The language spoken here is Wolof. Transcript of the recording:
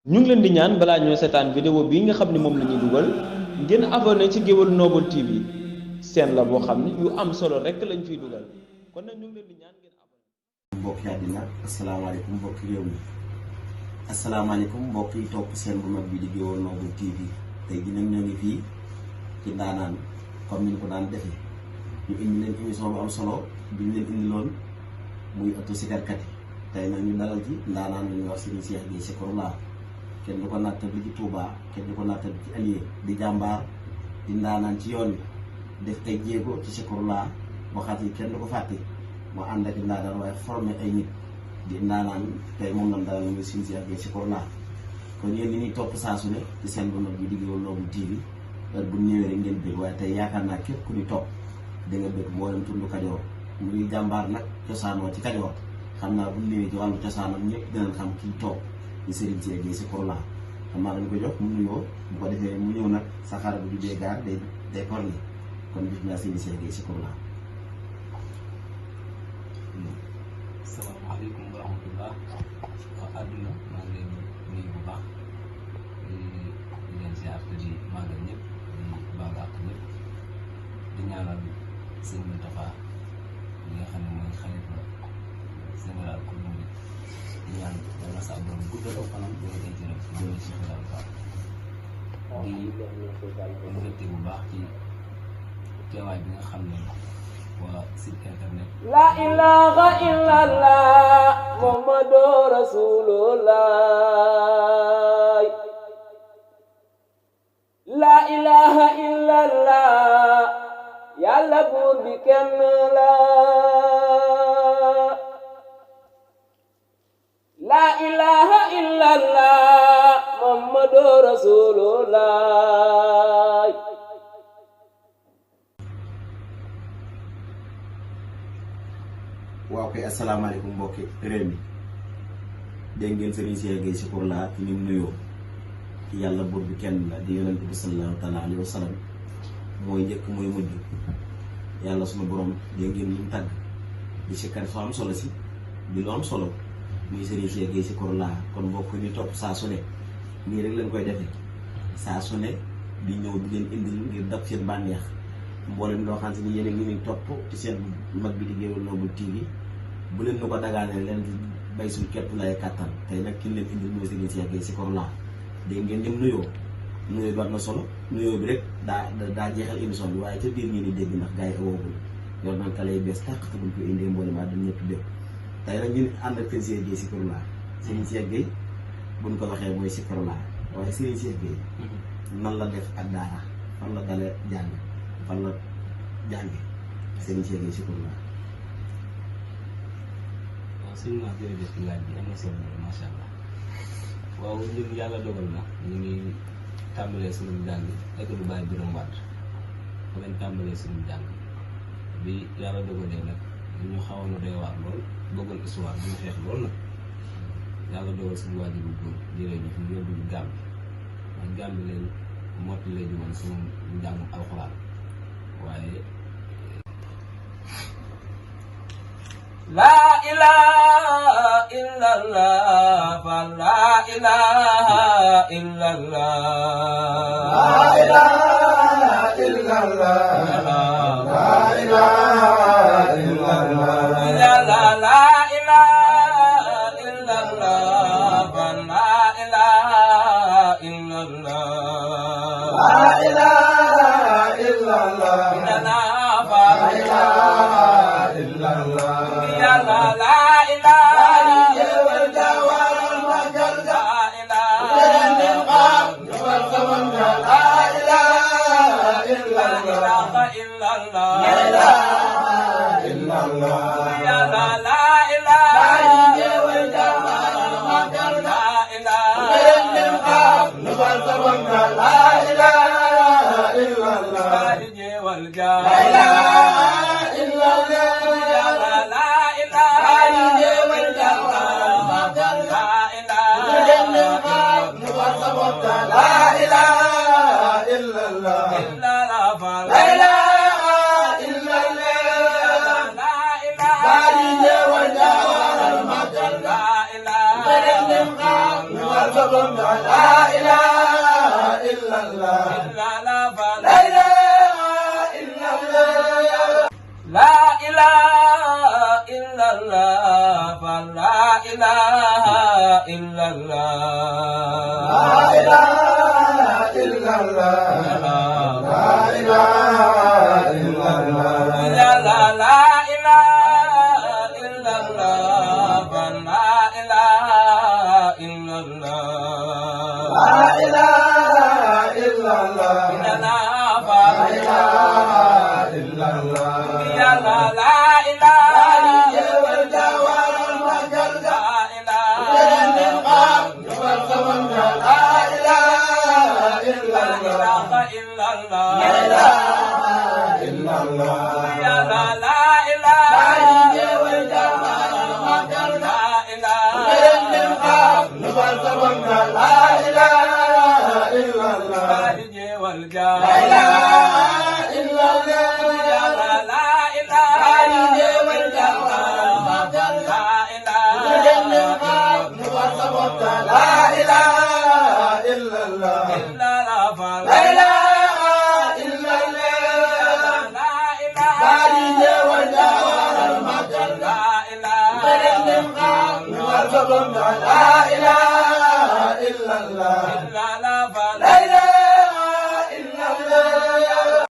ñu ngi leen di ñaan balaa ñoo seetaan vidéo bii nga xam ne moom la ñuy dugal ngeen abonné ci Géwël Noble TV seen la boo xam ne yu am solo rek lañ fiy dugal kon nag ñu ngi leen di ñaan ngeen abonné. mbokk yi àddina asalaamaaleykum mbokk réew mi asalaamaaleykum mbokk yi topp seen bu mag bi di Géwël Noble TV tey dinañ ñoo ngi fii ci ndaanaan comme ni ñu ko daan defee ñu indi leen émission bu am solo bi ñu leen indiloon muy ëttu sikarkat yi tey nag ñu dalal ci ndaanaan la ñuy wax Serigne Cheikh Gueye Zikrullah kenn du ko nattal ci Touba kenn du ko nattal ci Alieu di jàmbaar di ndaanaan ci yoon wi def tey jéego ci Zikrullah waxaat yi kenn du ko fàtte moo ànd ak ndaanaan waaye formé ay nit di ndaanaan tey moom lañ dalal muy Serigne Cheikh Gueye Zikrullah kon yéen ñi ñuy topp saa su ne ci seen bu mag bi di Géwël Noble TV heure bu ñëwee rek ngeen bëgg waaye tey yaakaar naa képp ku ñu topp da nga bëgg mboolem tund Kajoor mu ngi jàmbaar nag cosaanoo ci Kajoor xam naa bu ñu ñëwee ci wàllu cosaanam ñëpp dinañ xam kii toog di Serigne Cheikh Gueye Zikrullah xam naa dañ ko jox mu nuyoo bu ko defee mu ñëw nag saxaar bu jubee gaar day korni kon gis naa Serigne Cheikh Gueye Zikrullah. asalaamaaleykum wa rahmatullah waa àdduna maa ngi leen nuyu bu baax di leen ziar te di màggal ñëpp di baal àq ñëpp di ñaanal sëñ Moustapha li nga xam ne mooy xalifa général ku mu di ñaan yàlla sa borom guddaloo fanam dina koy jëral doole Cheikh Ibrahima Fall di mbégte bu baax ci teewaay bi nga xam ne waa site internet la ilaha illallah muhammadu rasulullah la ilaha illallah yàlla buur bi kenn la la ilaha illallah muhammadu rasulullah waaw kay asalaamaaleykum mbokki réew mi dégg ngeen Serigne Cheikh Gueye Zikrullah ci ni mu nuyoo ci yàlla buur bi kenn la di yonent bi sallallahu taala alayhi wa sallam mooy njëkk mooy mujj yàlla sunu borom dégg ngeen li mu tàgg di sikkar soo am solo si di lu am solo muy Serigne Cheikh Gueye Zikrullah kon mbokk ñu topp saa su ne nii rek lañ koy defee saa su ne di ñëw di leen indil ngir dab seen bànneex mboolem loo xam ni yéen a ngi ñuy topp ci seen mag bi di Géwël Noble TV bu leen nu ko dagaanee leen di bay suñu képp lay kàttan tey nag ki leen indil mooy Serigne Cheikh Gueye Zikrullah dégg ngeen dem nuyoo bi war na solo nuyoo bi rek daa jeexal émission bi waaye ca biir ngeen di dégg ndax gars yi awoogul yor nañ ka lay bees tàq te buñ ko indee mboolem dañ ñëpp bépp tey nag ñu ànd ak Serigne Cheikh Gueye Zikrullah Serigne Cheikh Gueye buñ ko waxee mooy Zikrullah waaye Serigne Cheikh Gueye nan la def ak daara fan la dalee jàng fan la jànge Serigne Cheikh Gueye Zikrullah. waaw suñu maam jërëjëf ci laaj bi am na solo macha allah waaw ñun yàlla dogal na ñu ngi tàmbalee suñu jàng école bu Baye Birame Wade fa leen tàmbalee suñu jàng bi yàlla dogalee nag ñu xawoon na doy waar lool bëggoon histoire bi ñu xeex lool nag yàlla dogal suñu waajur bu góor jëree ñu fi yóbbu ñu Gàmbi man Gàmbi leen mottalee ji woon suñu njàngum alxuraan waaye la ilaha illallah fa la ilaha illallah la ilaha illallah la ilaha illallah la ilaha illallah fa la ilaha illallah la ilaha illallah fa la ilaha illallah sabab la ilaha illallah la ilaha illallah la ilaha illallah la ilaha illallah la ilaha illallah la ilaha illallah la ilaha illallah la ilaha illallah la ilaha illallah la ilaha illallah ya la ilaha la ilaha illallah